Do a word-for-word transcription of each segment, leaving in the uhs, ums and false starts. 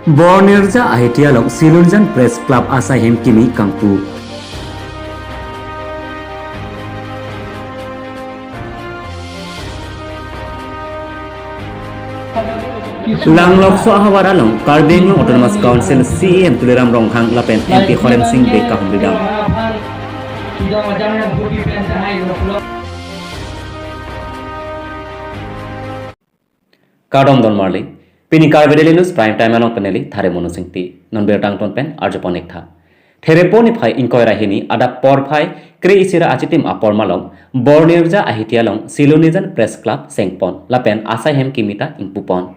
Bornirja ahithi along Silonijan Press Club asai hem kimi kangpu. Langlokso ahavar along Karbi Anglong Autonomous Council C E M Tuliram Ronghang lapen M P Horensing Bey kahumri dam. Kardom don marli. Pini Karbi Daily News Prime Time along peneli Thare Mono Singti. Non birta angton pen arjupon ik tha. Therepo niphai ingkoi ra hini adap porphai kre-isi ra achitim apor malom Bornirja ahithi along Silonijan Press Club sengpon lapen asai hem kimi ta ingpupon.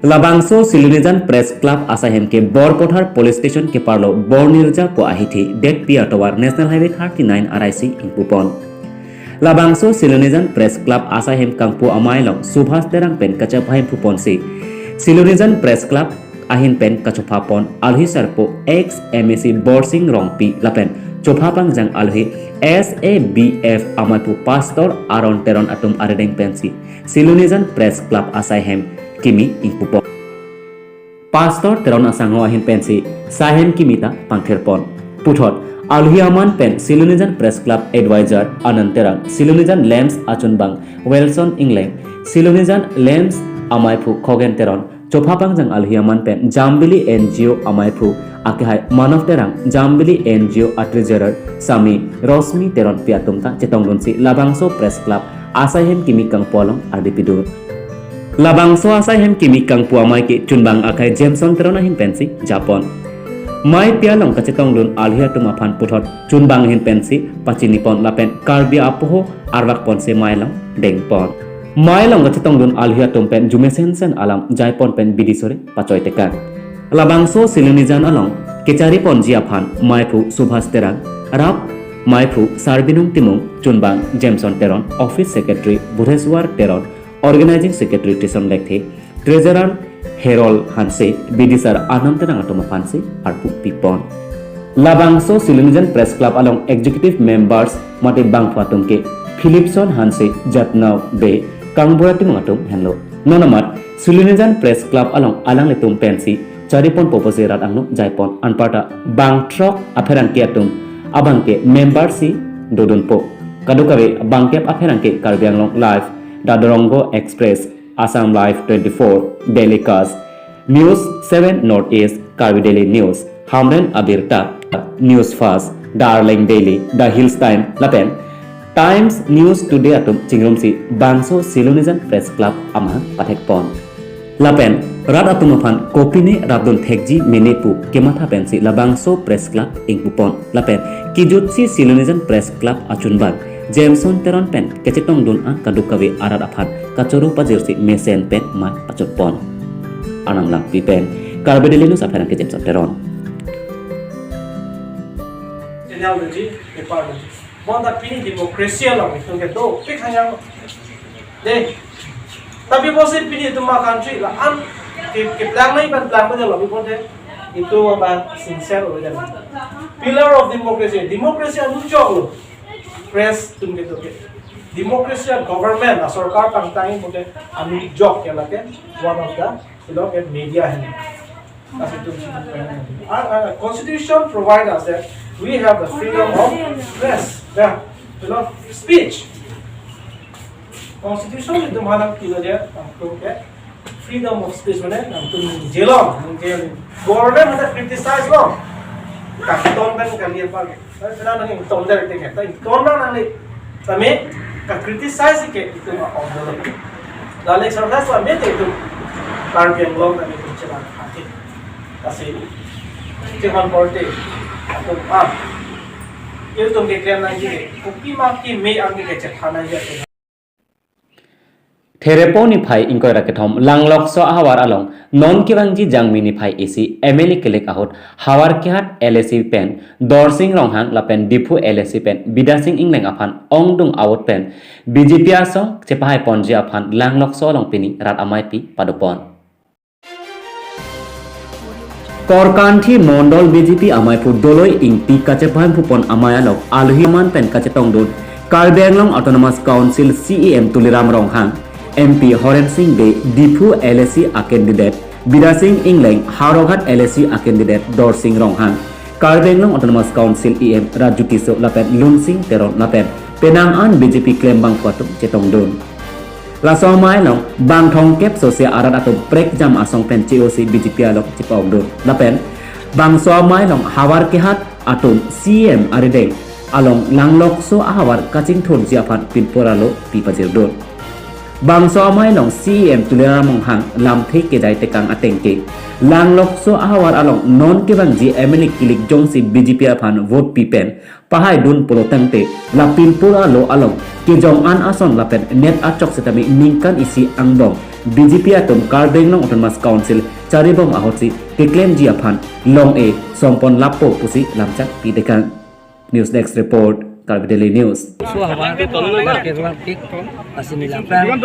Labangso Silonijan Press Club asai hem ke Borpathar Police Station keparlo Bornirja pu ahithi detpi atovar National Highway thirty-nine R I C ingpupon. Labangso Silonijan Press Club asai hem kangpu amei along Subhas Terang pen kachepahempuponsi Silonijan Press Club ahin pen kachophapon alohi sarpo ex M A C Borsing Rongpi lapen chophapangjang alohi S A B F ameiphu Pastor Aaron Teron atum arideng pensi Silonijan Press Club asai hem kimi ingpupon. Pastor Teron asangho ahin pensi sai hem kimi ta pangthirpon. Puthot alohi aman pen Silonijan Press Club Advisor Anand Terang, Silonijan LAMPS achunbang Wilson Engleng, Silonijan LAMPS ameiphu Khogen Teron, chophapangjang alohi aman pen Jambili N G O ameiphu akehai Manav Terang, Jambili N G O atreasurer Sami Rosmi Teronpi atum ta chetongdunsi labangso Press Club asai hem kimi kangpu along ardi pidun. Labangso asai hem kimi kangpu amei ke chunbang akhai Jameson Teron ahin pensi japon. Mei pi along kachetongdun alohi atum aphan puthot chunbang ahin pensi pachinipon lapen Karbi apoho arvakponsi mei along dengpon. Mei along kachetongdun alohi atum pen jumesensen alam jaipon pen bidi sore pachoi tekang. Labangso Silonijan along kechariponji aphan meiphu Subhas Terang, rap meiphu Sarbinong Timung, chunbang Jameson Teron, office secretary Budheswar Teron, organizing secretary Tison Lekthe, treasurer Herol Hanse, bidisar Anand Terang atum aphansi arpu pipon. Labangso Silonijan Press Club along executive members mate bangphu atum ke Philipson Hanse, Jatnau Bey, Kangbura Timung atum henlo. Non amat Silonijan Press Club along alanglitum pensi chariponpo pusi rat angno jaipon, anparta bang throk apherangke atum abang ke member si dodunpo. Kadokave bangkep apherangke Karbi Anglong Live, The Dorongo Express, Assam Live twenty-four, Daily Cast, News seven North East, Karbi Daily News, Hamren Abirta, News Fast, Darling Daily, The Hills Time lapen Times News Today atum chingrumsi bangso Silonijan Press Club amahang pathekpon. Lapen rat atum aphan kopine rapdun thekji mene pu kematha pensi labangso Press Club ingpupon. Lapen kijutsi Silonijan Press Club achunbang Jameson Teron pen kachetongdun an kadokave arat aphan kachoro pajirsi mesen pen mei pachotpon. Arnam Langpi pen Karbi Daily News apherangke Jameson Teron. Genealogy, paper loji. Bonta pini democracy along itum ke dopik hanyang. Dei. Tapi pusi pini itum a-country la-an ke, keplang nai pen plang pen lo pi pon te. Itum abang sincere lo dan. Pillar of democracy. Democracy anujok lo. Press atum kedo ke. Democracy a-government, a-sorkar tangtang pon te anujok ke lake one of the, you know, media hen. As itum si, uh, uh, Constitution provide us that we have the freedom of press, yeah, you know, speech. Constitution itum aphan nangpilo dia, nangtum ke freedom of speech mane nangtum ningjelong, ningje, government aphan criticize long. Katon pen kali apa ke. Tapi pernah nang ington der ke, tapi ington nang nang ni. Tame ka-criticize ke itum a-order. Lale exercise tame te itum Karbi Anglong tame itum chelang hati. Kasi cheman porte atum ah. Itum keklem nangji, kopi ma kimi angke kechethan nangji. Therepo niphai ingkoi ra kethom Langlokso ahavar along non kevangji Jangmi niphai isi M L A kelek ahut Howraghat L A C pen Dorsing Ronghang lapen Diphu L A C pen Bidya Sing Engleng aphan ongdung ahut pen B J P asong chepahaiponji aphan Langlokso along pini rat ameipi padopon. Korkanthi Mondol B J P ameiphu Doloi Ingti kachepahempupon amei along alohi aman pen kachetongdun Karbi Anglong Autonomous Council C E M Tuliram Ronghang, M P Horen Sing Bey, Diphu L A C a candidate Bidya Sing Engleng, Howraghat L A C a candidate Dorsing Ronghang, Karbi Anglong Autonomous Council E M Raju Tisso lapen Lunsing Teron lapen penang an B J P klembangphu atum chetongdun. Laso amei along bang thomkep sose arat atum prekjam asong pen che-osi B J P along chepa-okdun. Lapen bangso amei along havar kehat atum C E M arideng along langlokso ahavar kachingthurji aphan pinpur alo pi pajirdun. Bangso amei along C E M Tuliram Ronghang lamthe kejai tekang ateng ke langlokso ahavar along non kevangji M L A kilik jongsi B J P aphan vote pi pen pahaidun pulo tangte, la pinpur alo along kejong an ason lapen net achok setame ningkan isi angbong B J P atum Karbi Anglong Autonomous Council charibom ahutsi keklemji aphan long-e sompon lapo pusi lamchak pi tekang. News Desk Report, Karbi Daily News. So havar ke ruang tik asi neli lapen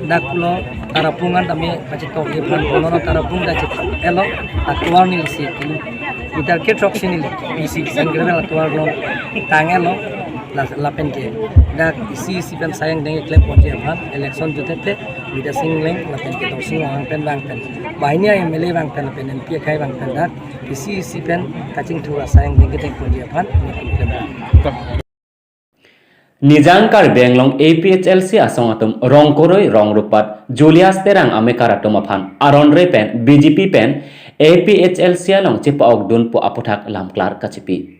dak pulo tarapung an tame pachetoksi aphan pulo, tarapung dak chet elo, atuar neli isi kilometer kethroksi neli isi sangkir atuar lo tang elo. La lapen ke dak isi isi pen asai angdeng keklem ponji aphan election jutete Bidya Sing Engleng lapen ke Dorsing Ronghang pen vang pen, banghini a M L A vang pen lapen M P akhei vang pen dak isi isi pen kachingthur asai angdeng kedeng ponji aphan neli klem. Nijang Karbi Anglong A P H L C asong atum Rongkoroi Rongrupat Julius Terang amekar atum aphan aron re pen B J P pen A P H L C along chepa-okdun pu aputhak lamklar kachipi.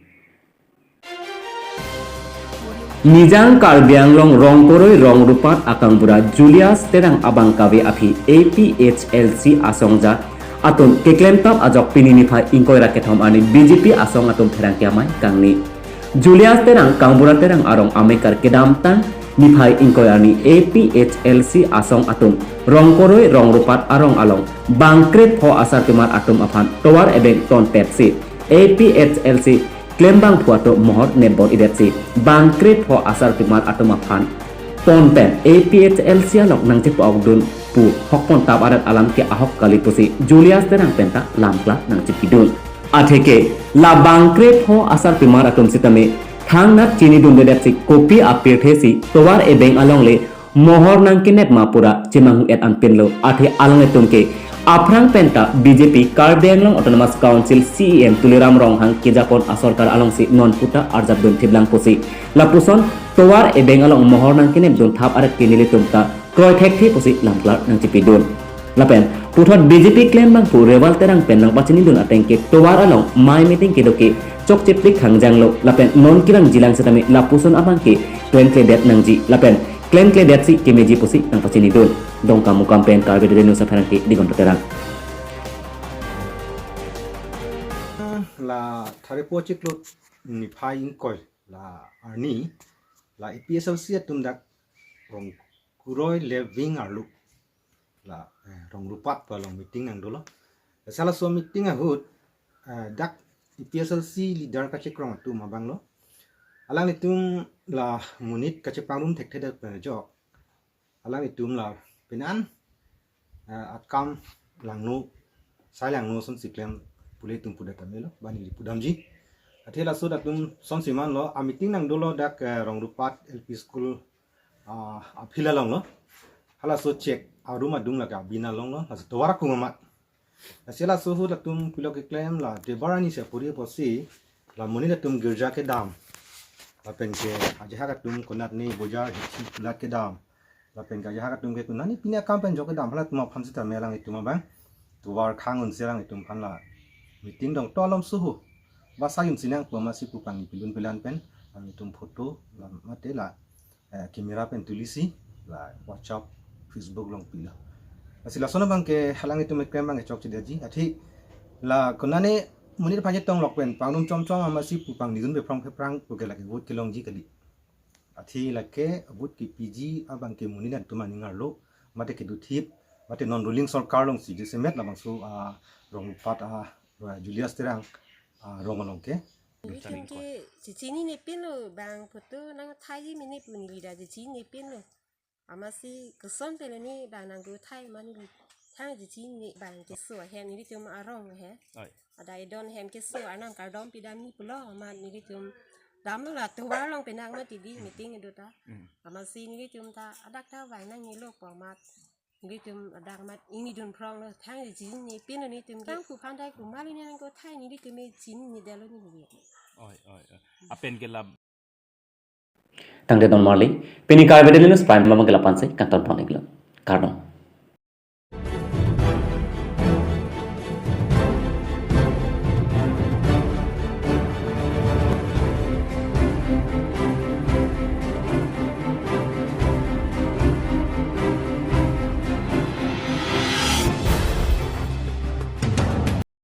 Nijang Karbi Anglong Rongkoroi Rongrupat akangbura Julius Terang abang kave aphi A P H L C asong ajat atum keklemtap ajok pini niphai ingkoi ra kethom arni B J P asong atum pherangke amei kangni. Julius Terang, Kangbura Terang arong amekar kedamtang niphai ingkoi arni A P H L C asong atum Rongkoroi Rongrupat arong along bang krepho asarpimar atum aphan tovar ebeng tonpetsi A P H L C klembangphu atum mohor nepbor-idetsi bang krepho asarpimar atum aphan pon pen A P H L C along nangchepa-okdun pu hokpon tap arat alam ke ahok kali pusi Julius Terang penta lamklar nangchipidun. Atheke la bang krepho asarpimar atum sitame thangnat chinidundedetsi kopi apirthesi tovar ebeng alongle mohor nangkenep ma pura chemanghu-et anpinlo. Athe alanglitum ke aphrang penta B J P Karbi Anglong Autonomous Council C E M Tuliram Ronghang kejapon asorkar alongsi non puta arjapdun thiplang pusi lapuson tovar ebeng along mohor nangkenepdun thap arat ke nelitum ta kroi thekthe pusi lamklar nangchipidun. Lapen puthot B J P klembangphu Reval Terang pen nangpachinidun ateng ke tovar along mei meeting kedo ke chokche plik hangjanglo lapen non kevangjilang setame lapuson abang ke klem kledet nangji lapen klem kledetsi kemeji pusi nangpachinidun. Dongkamukam pen Karbi Daily News apherangke Digonta Terang. La thariphu achiklo niphai ingkoi la arni la A P H L C atum dak Rongkoroi Leving arlo la, eh, Rongrupat pu along meeting nangdolo. Selaso meeting ahut, eh, dak A P H L C leader kachekrong atum abanglo. Alanglitum la monit kachepangrum thekthedet pen ajok alanglitum la penan, eh, akam langno, sai langno asonsi klem pu ilitum pudet amelo, bani pudamji. Athe laso atum asonsi manlo, a meeting nangdolo dak, eh, Rongrupat L P School, ah, a field alonglo. Halaso chek arum adung lake abin alonglo, laso tovar akung amat. Lasi laso ahut latum pulo keklem la debar arni si apori apotsi la monit atum girja kedam. Lapen ke ajahak atum konatne bojar hithi kulat kedam. Lapen ke ajahak atum ke konatne pine akam pen jok kedam, halatum aphan sitame alanglitum abang tovar khang-unsi alanglitum aphan la meeting dongto alom suhu basa yun sinang pu amatsi pu pangni pilun pilan pen alanglitum photo la mate la, eh, camera pen tulisi la WhatsApp, Facebook along pilo. Lasi lason abang ke alanglitum ekrem abang chokchedetji. Athe la konatne monit aphan chetong lok pen pangrum chomchom amatsi pu pangnidun pephrang pephrang pu ke lake vote kelongji kali. Athe lake vote kepiji abang ke monit atum aning arlo mate kedothip mate non ruling sorkar alongsi jasemet labangso, ah, Rongrupat, ah, Julius Terang, ah, rong along ke. Nelitum ke chechinine pinlo, bang photo nangthaiji mene pu neli ta chechinine pinlo. Amatsi koson pele ne bang nangkethai ma neli thang chechinine bang keso ahem, nelitum arong ahem. Oi. Adai don hem keso arnam kardom pidamji pulo amat nelitum damlo la tovar along penang mati di meeting do ta. Hmm. Amatsi nelitum ta adak ta vang nangnelo pu amat. Nelitum adak amat ingni dun phronglo, thang chinine pin nelitum ke. Tang pu phan thai pu mali nangkok thai nelitum chinine detlo neli. Oi, oi, oi. Apen ke la. Tangte don marli, pini Karbi Daily News Prime abang ke la-an si kangton pon-iklo. Kardom.